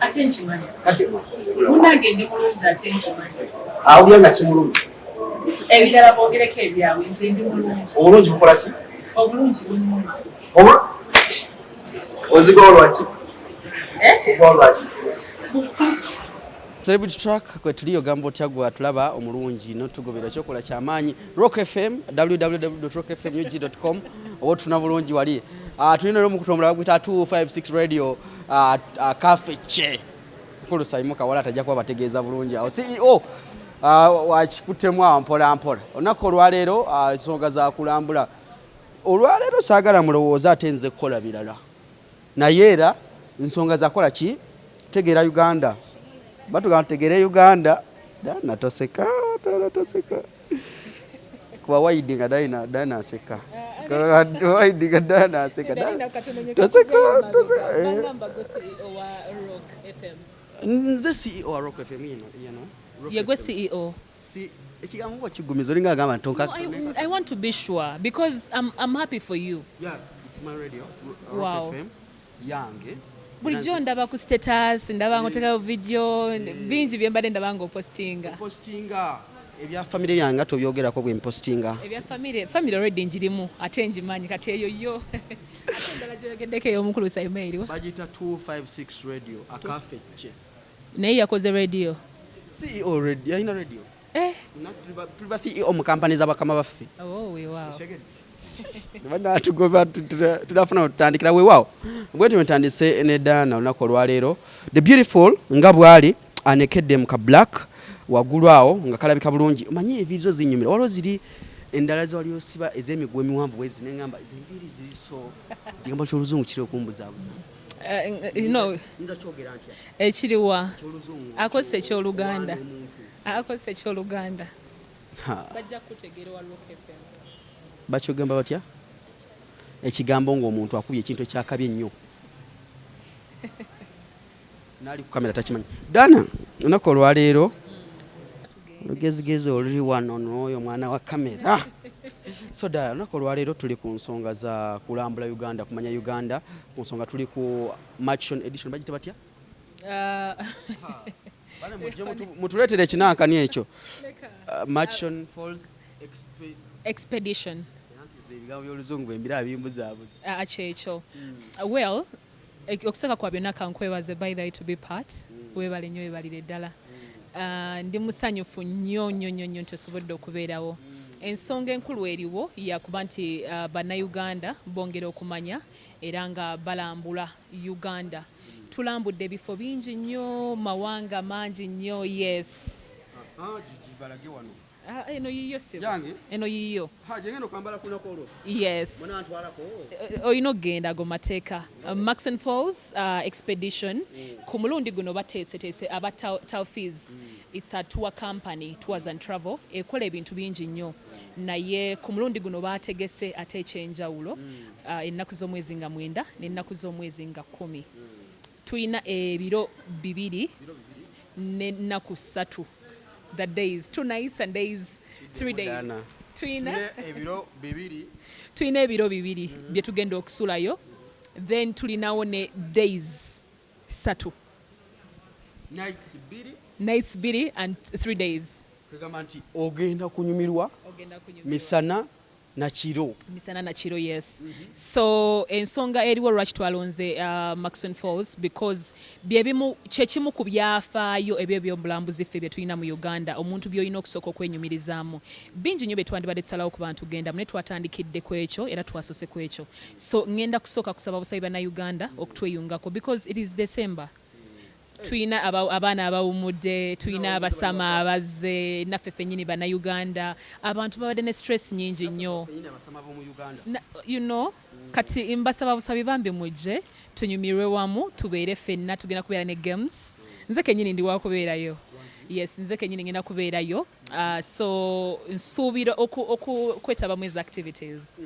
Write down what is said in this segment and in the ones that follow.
Ate nkimanyi munange ndi mulungi, ate nkimanyi. Awulira nga kimulumi. Ebirala boogereko ebyabwe, nze ndi mulungi. Obulungi bukola ki? Obulungi bunnuma. Ozigawo lwaki? Eh? Ozigawo lwaki? Celebrity Track kwe tuli. Ogamba otya gwe atulaba omulungi notugobera? Ekyokola kyamaanyi. Rock FM, www.rockfmug.com, oba otufuna bulungi wali. Tulina era omukutu omulala gwita 256 Radio, Kafece mukulu Saimu Kawala atajja kuba bategeeza bulungi awo, CEO wakikuttemu awo mpola mpola. Olunaku olwaleero ensonga za kulambula. Olwaleero saagala mulowooza ate nze kukola birala, naye era nsonga zakola ki? Tegeera Uganda. Batugamba tutegeere Uganda. Dana toseka, Dana toseka, kuba waidi nga Dana, Dana aseka waidi nga Dana aseka. Dana, toseka, toseka, eh. Nze CEO wa Rock FM yino. Rock Yegwe FM. CEO. Si ekigambo nga kigumiza, olinga agamba nti No, I want to be sure because I'm happy for you. Yeah, it's my radio. Rock FM yange. Bulijjo ndaba ku status, ndaba nga otekayo video bingi bye mbadde ndaba nga opostinga. Postinga ebya famire yange nga tobyogerako bwe mpostinga. Ebya family, family already njirimu ate ngimanyi. Kati eyo yo ate endala gyoyogeddeko ey'omukulu Saima eriwa? Bagiyita 256 Radio Akafecce. Naye yakoze radio? CEO radio, yalina radio. Eh. Tuli ba CEO mu kampani z'abakama baffe. Oh, weewaawo. Banatugoba, tunafuna tutandikira. Weewaawo, bwetyo ntandise ne Dana olunaku olwaleero, the beautiful, nga bwali anekedde mu ka black waggulu awo nga kalabika bulungi. Omanyi enviiri zo zinyumira. Waliwo ziri endala zewali osiba ez'emiguwa emiwanvu wezi, neŋŋamba ezo enviiri ziri so, ekigambo ky'oluzungu kiri okumbuzaabuza. No. Nyinza kyogera ntya? Ekiriwa? Ky'oluzungu. Akozesa ekyoluganda. Omuntu. Akozesa ekyoluganda. Ha. Bajja kukutegeera wa Rock FM. Bakyogamba batya ekigambo ng'omuntu akubye ekintu ekyakabi ennyo naali ku kamera takimanyi? Dana, olunaku olwaleero olugezigezi oluli wano n'oyo mwana wa kamera. So Dana, olunaku olwaleero tuli ku nsonga za kulambula Uganda, kumanya Uganda. Ku nsonga tuli ku Murchison edition, bagite batya? Bale, mujje mutuleetere ekinankani ekyo. Murchison Falls Expedition. Anti nze ebigambo by'oluzungu bwe mbiraba bimbuzaabuza. Ah, kyekyo. Well, okusooka kwa byonna kankwebaze, by the way, to be part. Weebale nnyo, weebalire ddala. Ah, ndi musanyufu nnyo nnyo nnyo nnyo nti osobodde okubeerawo. Ensonga enkulu eriwo yakuba nti bannayuganda bongera okumanya era nga balambula Uganda. Tulambudde ebifo bingi nnyo, mawanga mangi nnyo, yes. Gibalage wano. Ah, eno yiyo sebo. Yange? Eno yiyo. Gyengenda okwambala ku lunaku olwo? Yes. Munantwalako? Olina okugenda, ago mateeka. Murchison Falls Expedition, ku mulundi guno bateeseteese aba Taufis. It's a tour company, tours and travel, ekola ebintu bingi nnyo, naye ku mulundi guno bategese ate ekyenjawulo. Ennaku z'omwezi nga 9 n'ennaku z'omwezi nga 10, tulina ebiro 2 n'ennaku 3, the days, 2 nights and days, 3 days. Dana. Tulina Ebiro 2. Tulina ebiro 2 bye tugenda okusulayo, then tulinawo ne days 3. Nights 2. Nights 2 and 3 days. Kwegamba nti ogenda kunyumirwa. Ogenda kunyumirwa. Misana nakiro. Misana nakiro, yes. So ensonga eriwo lwaki twalonze Murchison Falls, because byebimu, kyekimu ku byafaayo ebyo ebyobulambuzi ffe bye tulina mu Uganda, omuntu byolina okusooka okwenyumirizaamu. Bingi nnyo bye twandibadde tusalawo ku bantu genda naye twatandikidde ku ekyo era twasose ku ekyo. So ŋŋenda kusooka kusaba busabi bannayuganda okutweyungako because it is December. Tulina abaana abawumudde, tulina abasama abazze, naffe ffennyini bannayuganda, abantu babadde ne stress nyingi nnyo. Abasama b'omu Uganda. Kati mbasaba busabi bambi mujje tunyumirwe wamu, tubeere ffenna. Tugenda kubeera ne games. Nze kennyini ndi wakubeerayo, yes, nze kennyini ngenda kubeerayo. So nsuubira okwetabamu ezi activities.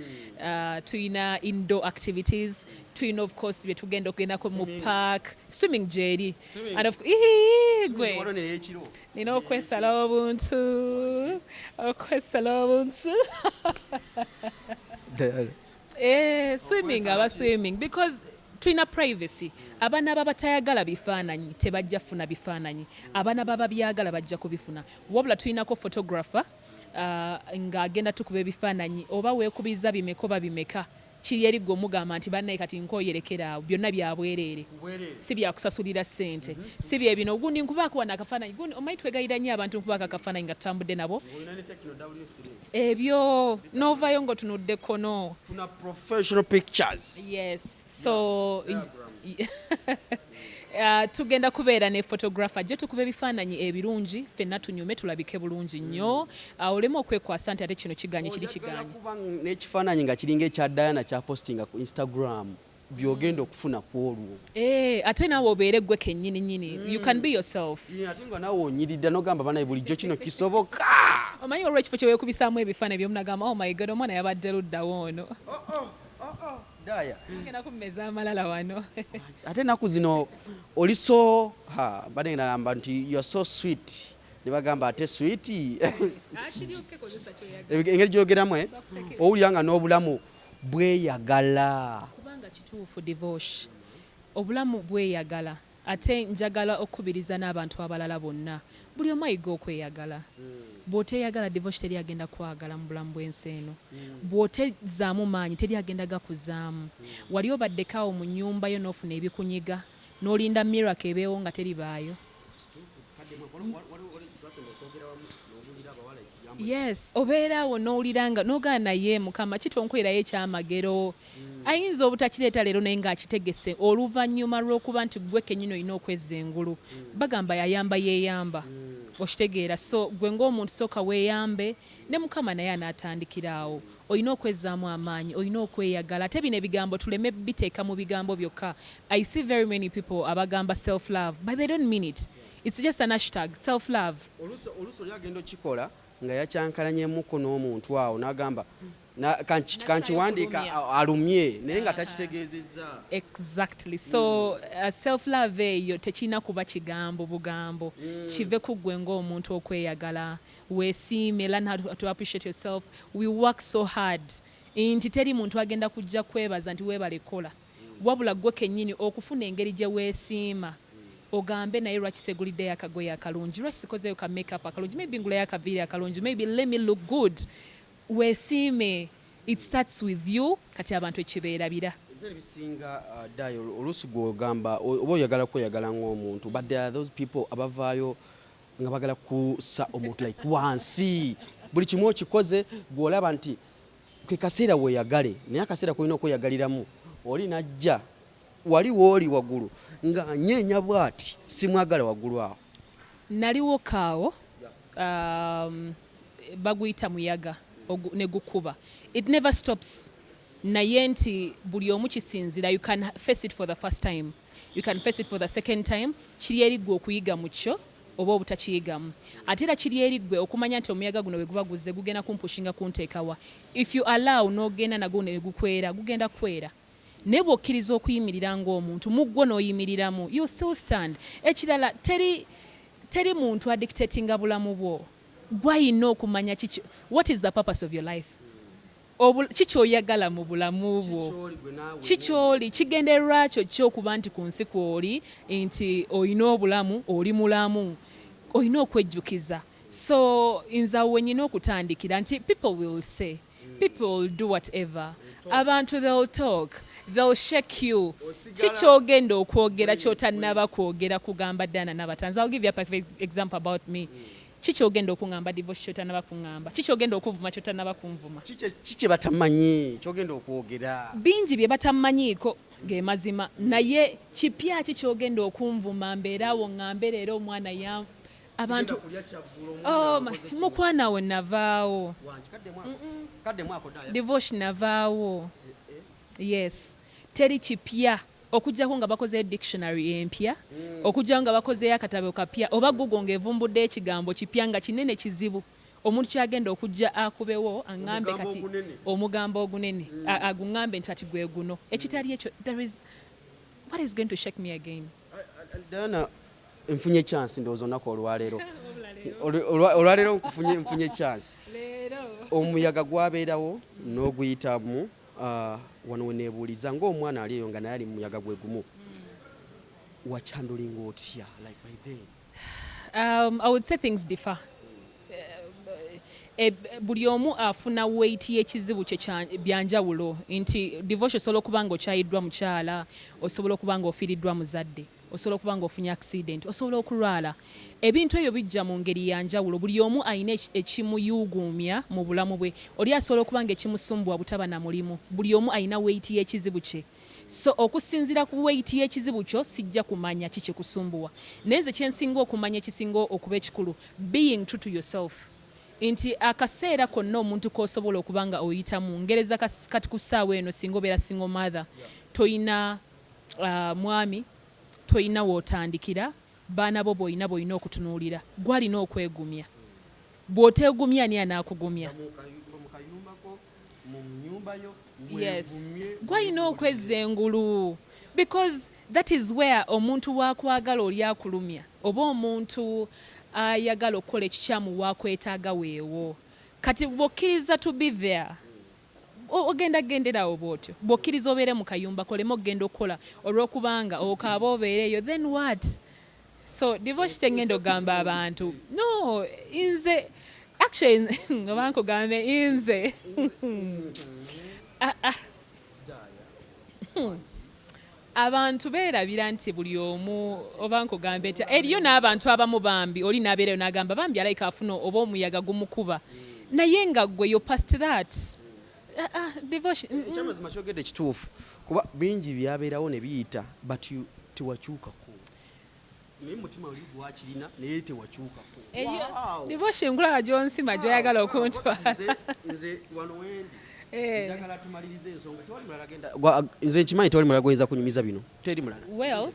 Tulina indoor activities, tulina of course bye tugenda okugendako mu park, swimming gyeri and of Ii, gwe Waliwo neyekiro. Nina okwesala obuntu, okwesala obuntu. Eh, swimming aba swimming because tulina privacy. Abaana baba batayagala bifaananyi tebajja kufuna bifaananyi, abaana baba byagala bajja kubifuna. Wabula tulinako photographer ng'agenda tukuba ebifaananyi, oba weekubiza bimeka oba bimeka, kiri eri gwe omugamba nti bannaye kati nkoyerekera awo, byonna byabwereere, si byakusasulira ssente, si bye bino gundi nkubaako wano akafaananyi gundi. Omanyi twegayira nnyo abantu nkubaako akafaananyi nga tutambudde nabo. Olina ne Tecno W3. Ebyo n'ovaayo ng'otunudde kkono. Funa professional pictures. Yes, so tugenda kubeera ne photographer gye tukuba ebifaananyi ebirungi, ffenna tunyume, tulabike bulungi nnyo. Oleme okwekwasa nti ate kino kiganye, kiri Oyagala kiganye. kuba n'ekifaananyi nga kiringa ekya Diana kyapostinga ku Instagram, byogenda okufuna ku olwo. Eh, ate naawe obeere gwe kennyini nnyini, you can be yourself. Ye, ate nga naawe onyiridda n'ogamba banaye bulijjo kino kisoboka. Omanyi waliwo ekifo kye weekubisaamu ebifaananyi byomunagamba, "Oh my God, omwana yabadde luddawo ono." Daya. Genda kummeza amalala wano. Ate ennaku zino oli so ha bane nagamba nti you are so sweet, ne bagamba ate sweet. Engeri gyogeramu eh, Bakusekera. owulira nga n'obulamu bweyagala. Kubanga kituufu, Divosh, obulamu bweyagala. Ate njagala okukubiriza n'abantu abalala bonna, buli omu ayiga okweyagala. Bw'oteeyagala, Divosh, teri agenda kwagala mu bulamu bw'ensi eno. Bw'otezaamu maanyi, teri agenda gakuzaamu. Wali obaddekaawo mu nnyumba yo n'ofuna ebikunyiga n'olinda miracle ebeewo nga teribaayo? Yes, obeera awo n'owulira nga n'ogaana, naye Mukama kitonkolerayo ekyamagero. Ayinza obutakireeta leero, naye ng'akitegese oluvannyuma lw'okuba nti gwe kennyini olina okwezza engulu. Bagamba yayamba yeeyamba, okitegeera? So gwe ng'omuntu sooka weeyambe, ne Mukama naye anaatandikira awo. Olina okwezzaamu amaanyi, olina okweyagala. Ate bino ebigambo tuleme biteeka mu bigambo byokka. I see very many people abagamba self love, but they don't mean it. It's just an hashtag, self love. Oluusi oli agenda okikola nga yakyankalanyemuko n'omuntu awo n'agamba kankiwandiika N'assaayo. Alumye naye nga takitegeezezza. Exactly. So self love eyo tekirina kuba kigambo bugambo, kive ku ggwe ng'omuntu okweyagala, weesiime, learn how to appreciate yourself. We work so hard nti teri muntu agenda kujja kwebaza nti weebale kola, wabula ggwe kennyini okufuna engeri gye weesiima, ogambe naye lwaki seguliddeyo akagoye akalungi, lwaki sikozeyo ka makeup akalungi, maybe ngulayo akaviiri akalungi, maybe let me look good. Weesiime, it starts with you. Kati abantu ekibeerabira. Ebiseera ebisinga Dayo, oluusi gwogamba oba oyagala kweyagala ng'omuntu, but there are those people abavaayo nga bagala kusa omuntu like wansi. Buli kimu okikoze, gw'olaba nti ke kaseera weeyagale, naye akaseera kolina okweyagaliramu oli najja wali wooli waggulu nga nyeenya bw'ati, simwagala waggulu awo. Naliwo kaawo, baguyita muyaga ne gukuba, it never stops. Naye nti buli omu kisinzira, you can face it for the first time, you can face it for the second time. Kiri eri ggwe okuyiga mu kyo oba obutakiyigamu. Ate era kiri eri ggwe okumanya nti omuyaga guno bwe guba guzze gugenda kumpushinga kunteekawa. If you allow n'ogenda nagwo ne gukwera, gugenda kwera. Naye bw'okkiriza okuyimirira ng'omuntu mu ggwo n'oyimiriramu, you still stand. Ekirala, teri muntu adictatinga bulamu bwo. Gwayina okumanya kiki, what is the purpose of your life, kikyoyagala mu bulamu bwo, kikyoli kigendererwa kyo kyokuba nti ku nsi kwoli nti olina obulamu, oli mulamu, olina okwejjukiza. So nze awo wenyina okutandikira nti people will say, people will do whatever. Abantu, they'll talk, they'll shake you. Kikyogenda okwogera kyotannaba kwogera kugamba Diana Nabatanzi. I'll give you a perfect example about me. Kikyogenda okuŋŋamba, Divosh, kyotannaba kuŋŋamba? Kikyogenda okuvuma kyotannaba kunvuma? Kiki batamanyi kyogenda okwogera? Bingi bye batamanyiiko ge mazima, naye kipya ki kyogenda okunvuma mbeeraawo ŋŋambe leero omwana ya abantu? Oh, mukwana we navaawo. Divosh, navaawo. Yes, teri kipya okuggyako nga bakozeyo dictionary empya, okuggyako nga bakozeyo akatabo kapya, oba Google ng'evumbudde ekigambo kipya nga kinene kizibu omuntu kyagenda okujja akubewo aŋŋambe. Omugambo Kati ogunene. Omugambo ogunene aguŋŋambe nti ati gwe guno. Ekitali ekyo, there is what is going to shake me again? Diana, nfunye chance ndowooza olunaku olwaleero. Olwaleero nfunye chance. Omuyaga gwabeerawo n'oguyitamu. Wano weneebuuliza ng'omwana ali eyo nga naye ali mu muyaga gwe gumu, wakihandlinga otya, like by then? I would say things differ. Buli omu afuna weight y'ekizibu kye byanjawulo, nti divorce osobola okuba nga okyayiddwa mukyala, osobola okuba nga ofiiriddwa muzadde, osobola okuba nga ofunye accident, osobola okulwala. Ebintu ebyo bijja mu ngeri ya njawulo. Buli omu alina ekimuyuuguumya mu bulamu bwe. Oli asobola okuba nga ekimusumbuwa butaba na mulimu. Buli omu alina weight y'ekizibu kye. So okusinziira ku weight y'ekizibu kyo, sijja kumanya kikikusumbuwa, naye nze kyensinga okumanya, ekisinga okuba ekikulu, being true to yourself, nti akaseera konna omuntu k'osobola okuba nga oyitamu ngereza kati ku ssaawa eno, singa obeera single mother, toyina mwami, toyina wootandikira, baana bo bw'olina bw'olina okutunuulira, gwalina okwegumya. Bw'oteegumya, ani anaakugumya? Mukayumbako mu nyumba yo. Yes, gwalina okwezza engulu, because that is where omuntu wakwagala oli akulumya, oba omuntu ayagala okukola ekikyamu wakwetaaga weewo. Kati bw'okkiriza to be there, ogenda genderawo bw'otyo. Bw'okkiriza obeere mu kayumba koleme okugenda okukola olw'okubanga okaaba obeereeyo, then what? So divorce, kyengenda okugamba abantu, no, nze actually oba nkugambe nze, ah, ah. Abantu beerabira nti buli omu, oba nkugambe nti eriyo n'abantu abamu bambi oli n'abeerayo n'agamba bambi alayika afuna oba omuyaga gumukuba, naye nga gwe yo past that. Ah, ah, divorce, Ekyamazima kyogedde kituufu, kuba bingi byabeerawo ne biyita, but tewakyukako, naye mutima oli gwakirina, naye tewakyukako. Eyo divorce nkulaba gyonsima gy'oyagala okuntwala. Nze wano wendi Eh. njagala tumalirize ensonga. Tewali mulala genda nze nkimanyi tewali mulala gwoyinza kunyumiza bino, teri mulala. Well,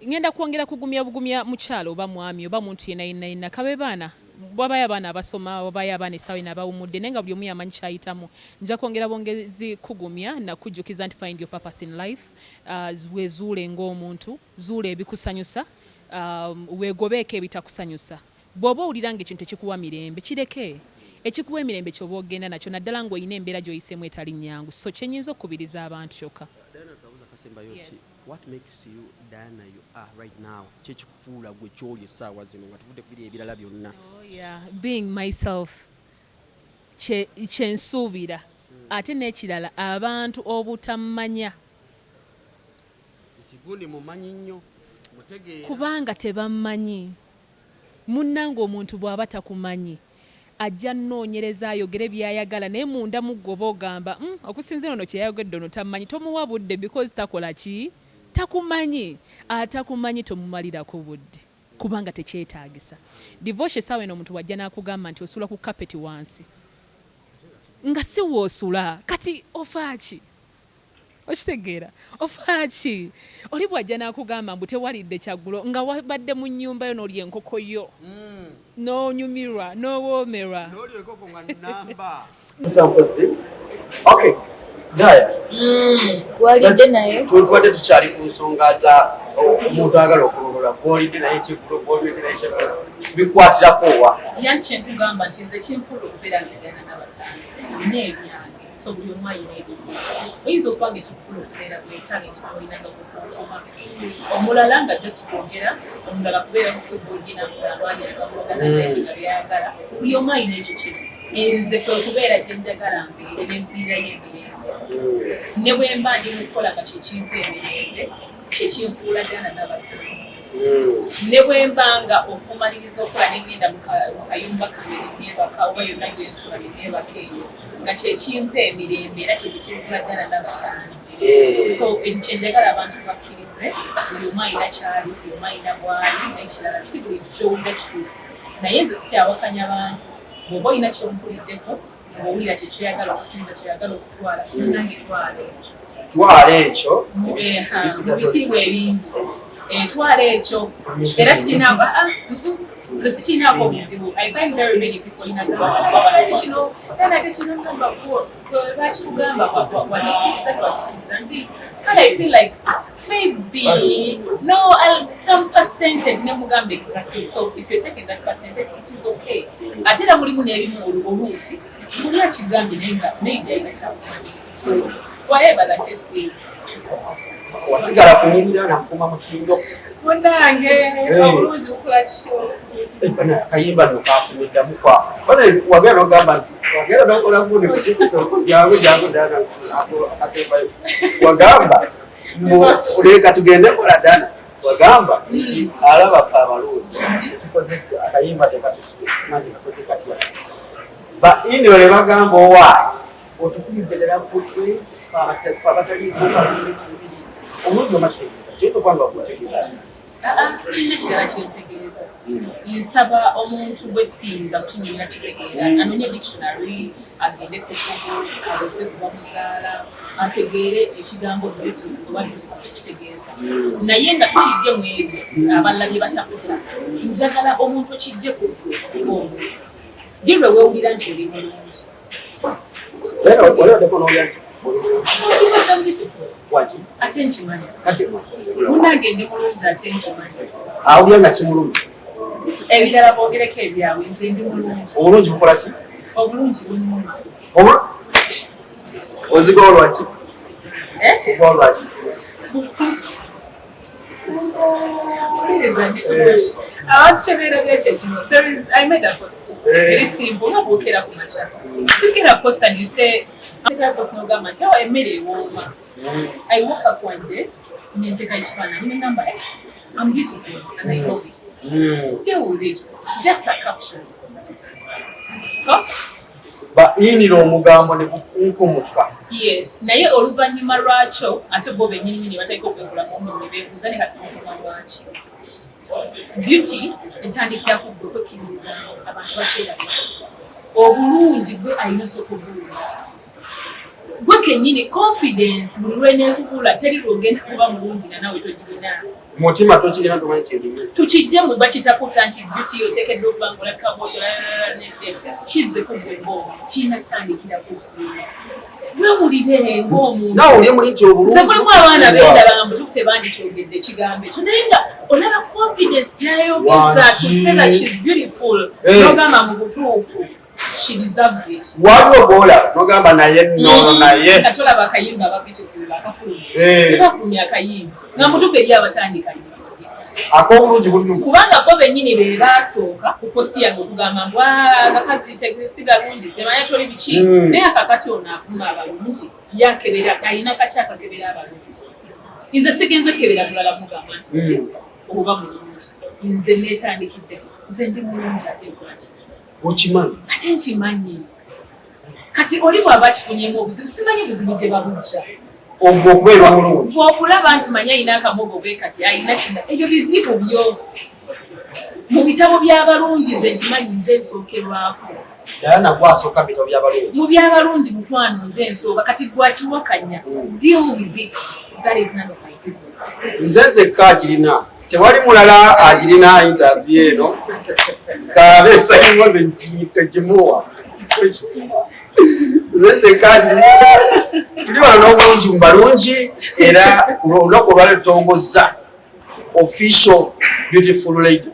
ngenda kwongera kugumya bugumya mukyalo oba mwami oba muntu yenna yenna yenna, kabe baana, wabayo abaana abasoma, wabayo abaana essaawa eno abawumudde, naye nga buli omu yamanyi kyayitamu. Nja kwongera bwongezi kugumya nakujjukiza nti find your purpose in life. Wezuule ng'omuntu, zuula ebikusanyusa, weegobeeko ebitakusanyusa. Bw'oba owulira nga ekintu tekikuwa mirembe, kireke. Ekikuwa emirembe kyoba ogenda nakyo, naddala ng'olina embeera gy'oyiseemu etali nnyangu. So kyenyinza okukubiriza abantu kyokka. Diana, kabuza kasembayo Yes. nti what makes you Diana you are right now? Kyekikufuula gwe kyoli essaawa zino, nga tuvudde ku biri ebirala byonna? Oh yeah, being myself kyensuubira. Ate n'ekirala, abantu obutammanya. Nti gundi mumanyi nnyo, mutegeera. Kubanga tebammanyi. Munnange, omuntu bw'aba takumanyi, ajja nnoonyereza, ayogere by'ayagala, naye munda muggoba ogamba, okusinziira ono kyeyayogedde, ono tammanyi." Tomuwa budde because takola ki, takumanyi. Atakumanyi tomumalirako budde kubanga tekyetaagisa. Divorce, essaawa eno omuntu wajja n'akugamba nti osula ku kapeti wansi, nga si woosula, kati ofaaki? Okitegeera? Ofaaki? Oli bw'ajja n'akugamba mbu tewalidde kyaggulo, nga wabadde mu nnyumba yo n'olya enkoko yo n'onyumirwa n'owoomerwa. N'olya enkoko nga namba. Musampozi. Okay. Daya. Walidde naye? Tubadde tukyali ku nsonga za omuntu ayagala okulongola, gwolidde naye ekyeggulo, gwolidde naye ekyeggulo, bikwatirako wa? Yani kyenkugamba nti nze kinfuula okubeera nze Diana Nabatanzi, nina ebyange, so buli omu ayina ebibye. Oyinza okuba nga ekikufuula okubeera bwe talent gyolina nga kukunkuma, omulala nga just kwogera, omulala kubeera ku keyboard nafuna amaanyi agamuorganizinga byayagala. Buli omu ayina ekyo kiri. Nze kwe kubeera gye njagala mbeere nempulirayo emirembe, ne bwe mba ndi mu kukola nga kyekimpa emirembe, kyekinfuula Diana Nabatanzi. Ne bwe mba nga okumaliriza okukola nengenda mu kayumba kange neneebaka, oba yonna gyensula neneebaka eyo, nga kyekimpa emirembe, era kyekyo kinfuula Diana Nabatanzi. So ekyo kyenjagala abantu bakkirize, buli omu alina kyali, buli omu alina bwali. N'ekirala, si buli kyowulira kituufu, naye nze sikyawakanya bantu. Bw'oba olina kyomukuliddeko ng'owulira kyekyoyagala okutunza, kyoyagala okutwala, nange twala ekyo. Twala ekyo. Mu bitiibwa ebingi. Twala ekyo, era sikirinaako obuzibu. I find very many people inagamba kino nate kino, ngamba bakikugamba, wakikkiriza, tewakikiriza, nti kale I feel like maybe no, some percentage nemugamba exactly. So if you're taking that percentage, it is okay. Ate era mulimu n'ebimu oluusi. Muli akigambye naye nga maybe alina kyakumanyi, so whatever the case is. Wasigala kuwulira nakukuma mutindo. Munange, Hey. obulungi bukola ki? Akayimba nno kafuniddamu kwa bana, wagenda nogamba nti wagenda nokola gundi ku TikTok, jangu jangu dana akatembayo, wagamba mbu leka tugende kola dana, wagamba nti alaba ffe abalungi tukoze akayimba tekatusimanyi kakoze katya, ba ino ne bagamba owaayi otukubidde ddala kutwe abataliiko kalungi mubiri omulungi oma kitegeeza kiyinza okuba nga wakutegeeza ki? Aa, sirina kirala kyentegeeza. Nsaba omuntu bwe siyinza kukinyonyola kitegeera anoonye dictionary, agende ku Google, abuuze ku bamuzaala, ategeere ekigambo beauty oba beautiful kyekitegeeza. Naye nga tukijje mu ebyo abalala bye batakuta, njagala omuntu okijje ku ggwe ng'omuntu. Ddi lwe weewulira nti oli mulungi? Era oli oddeko n'olya nti oli mulungi. Okibadde beautiful. Waki? Ate nkimanyi. Kadde Munnange, ndi mulungi ate nkimanyi. Awulira nga kimulumi. Ebirala boogereko ebyabwe, nze ndi mulungi. Obulungi bukola ki? Obulungi bunnuma. Oziga olwaki? Eh? Oba olwaki? Wuliriza, abantu kyebeerabira kye kino. There is, I made a post. Very simple, nga bwokera ku makya, you get a post and you say, a post n'ogamba nti awa emmere ewooma. I woke up one day nenteeka ekifaananyi nengamba, "Eh, I'm beautiful and I know it." Deal with it, just a caption. Huh? Bayinira omugambo ne gukunkumuka. Yes, naye oluvannyuma lwakyo ate bo bennyininyini batandika okwekolamu omu ne beebuuza ne kati mukuma lwaki. Beauty etandikira ku gwe kwekkiririza. Abantu bakyerabira obulungi gwe alina osooka obuwulira gwe kennyini. Confidence buli lweneekukula, teri lwogenda kuba mulungi nga nawe togirina. Mutima tokirina, tomanyi kyerimu. Tukijje mu bakitakuta nti beauty oteekeddwa okuba nga olabika bwotyo, nedda. Kizze ku gwe ng'omuntu, kirina kutandikira ku gwe, wewulire ng'omuntu. Naawe oli muli nti obulungi Nze mulimu abaana bendaba nga mutuufu tebandikyogedde ekigambo ekyo, naye nga olaba confidence gyayogeza to say that she's beautiful. Nogamba mu butuufu she deserves it. Waliwo gwola nogamba naye nnono naye. Nga tolaba akayimba aba Beatles bakafulumya? Bafulumya akayimba nga mutuufu eri abatandika. Ak'obulungi bulungi. Kubanga bo bennyini be baasooka ku post yange okugamba mbu, "Ah, agakazi si galungi, semanya toli biki." Naye akakati ono avuma abalungi, yakebera alina kaki akakebera abalungi? Nze sigenze kebera mulala mugamba nti oba mulungi. Nze neetandikidde, nze ndi mulungi ate lwaki? Okimanyi. Ate nkimanyi. Kati oli bw'aba akifunyemu obuzibu, simanyi buzibu gye babujja. Ogwo okubeera mulungi. Bw'okulaba nti manyi alina akamogo bwe kati, alina kino, ebyo bizibu byo. Mu bitabo by'abalungi nze nkimanyi nze nsookerwako. Ddala nagwe asooka mu bitabo by'abalungi? Mu by'abalungi, mukwano, nze nsooka. Kati gwakiwakanya, deal with it, that is none of my business. Nze nzekka agirina, tewali mulala agirina. Interview eno kabe esayimo nze togimuwa, nze nzekka agirina. Tuli wano n'omulungi mu balungi, era ku lunaku olwaleero tutongozza official beautiful lady.